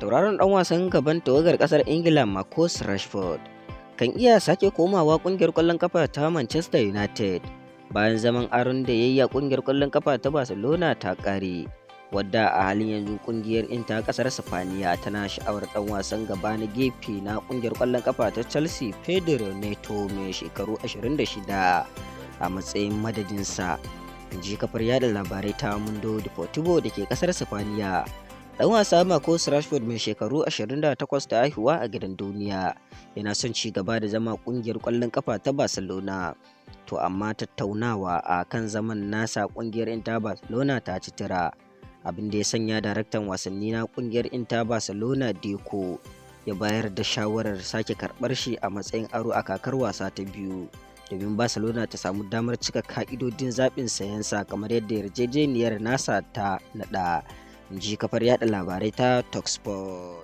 Tauraron dan wasan gaban tawagar kasar Ingila Marcus Rashford kan iya sake komawa kungiyar kwallon kafa ta Manchester United bayan zaman aron da ya yi a kungiyar kwallon kafa ta Barcelona ta kare, wadda a halin yanzu kungiyar ta kasar Sifaniya tana sha'awar dan wasan gaba na gefe na kungiyar kwallon kafa ta Chelsea Pedro Neto mai shekaru 26 a matsayin madadinsa, ji kafar yada labarai ta Mundo Deportivo da ke kasar Sifaniya. Dan wasa Marcus Rashford mai shekaru 28 da haihuwa a gidan duniya yana son ci gaba da zama kungiyar kwallon kafa ta Barcelona. To amma tattaunawa a kan zaman nasa kungiyar Inter Barcelona ta ci tira. Abin da ya sanya daraktan wasanni na kungiyar Inter Barcelona Deco ya bayar da shawarar sake karɓar shi a matsayin aro a kakar wasa ta biyu, domin Barcelona ta samu damar cika ka'idodin zaɓin sayansa kamar yadda yarjejeniyar nasa ta naɗa, ji kafar yada labarai ta Talksport.